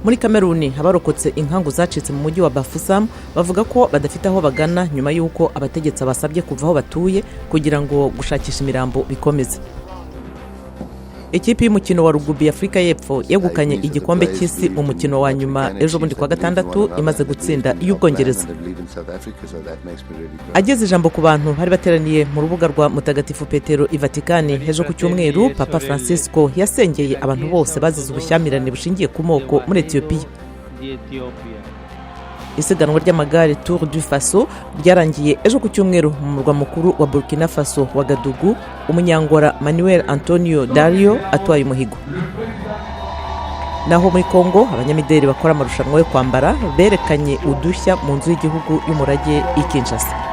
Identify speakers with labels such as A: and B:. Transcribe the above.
A: Muri Kameruni, abarokotse inkangu zacitse mu mujyi wa Bafoussam bavuga ko badafite aho bagana nyuma y'uko abategetsi basabye kuva aho batuye kugira ngo gushakisha imirambo bikomeze. Ikipe y'umukino wa rugubi Afurika y'Epfo yegukanye igikombe cy'isi mu mukino wa nyuma ejo bundi kuwa gatandatu, imaze gutsinda iy'Ubwongereza. Ageze ijambo ku bantu bari bateraniye mu rubuga rwa Mutagatifu Petero i Vatikani ejo ku cyumweru, Papa Francisco yasengeye abantu bose bazize ubushyamirane bushingiye ku moko muri Etiyopiya. Isiganwa ry'amagare Tour du Faso ryarangiye ejo ku cyumweru mu murwa mukuru wa Burkina Faso, Wagadugu, Umunyangora Manuel Antonio Dario atwaye umuhigo. Naho muri Congo, abanyamideli bakora amarushanwa yo kwambara berekanye udushya mu Nzu y'Igihugu y'Umurage i Kinshasa.